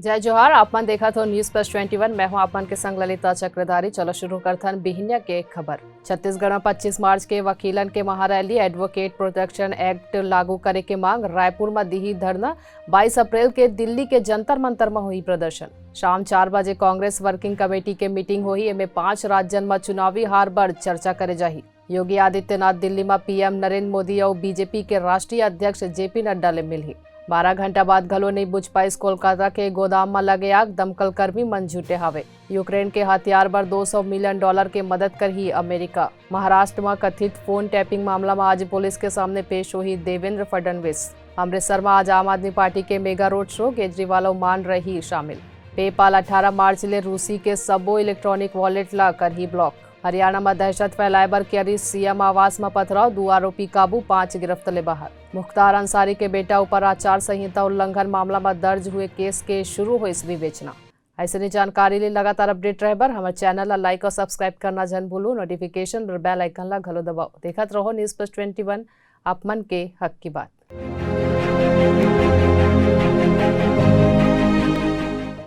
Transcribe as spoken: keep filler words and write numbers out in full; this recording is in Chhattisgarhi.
जय जोहार, आप मन देखत हो News Plus Twenty One। मैं हूं आप मन के संग ललिता चक्रधारी। चलो शुरू करथन बिहनिया के खबर। छत्तीसगढ़ में पच्चीस मार्च के वकीलन के महारैली, एडवोकेट प्रोटेक्शन एक्ट लागू करे के मांग। रायपुर में दिही धरना। बाईस अप्रैल के दिल्ली के जंतर मंतर में होही प्रदर्शन। शाम चार बजे कांग्रेस वर्किंग कमेटी के मीटिंग होही। एमे पांच राज्यन में चुनावी हार बर चर्चा करे जाही। योगी आदित्यनाथ दिल्ली में पीएम नरेंद्र मोदी अउ बीजेपी के राष्ट्रीय अध्यक्ष जेपी नड्डा ले मिलही। बारह घंटा बाद घलो नइ बुझ पाइस कोलकाता के गोदाम म लगे आग, दमकल कर्मी मन जुटे हावे। यूक्रेन के हथियार बर दो सौ मिलियन डॉलर के मदद करही अमेरिका। महाराष्ट्र म कथित फोन टैपिंग मामला म आज पुलिस के सामने पेश होही देवेंद्र फडणवीस। अमृतसर म आज आम आदमी पार्टी के मेगा रोड शो, केजरीवाल अउ मान रही शामिल। PayPal अठारह मार्च ले रूसी के सबो इलेक्ट्रॉनिक वॉलेट ला करही ब्लॉक। हरियाणा म दहशत फैलाए बर करिस सीएम आवास म पथराव, दू आरोपी काबू, पांच गिरफ्त ले बाहर। मुख्तार अंसारी के बेटा ऊपर आचार संहिता उल्लंघन मामला म दर्ज हुए केस के शुरू होइस विवेचना। अइसने जानकारी ले लगातार अपडेट रहे बर हमर चैनल ला लाइक अउ सब्सक्राइब करना झन भूलू। नोटिफिकेशन बर बेल आइकन ला घलो दबाओ। देखत रहो News Plus Twenty One, आप मन के हक की बात।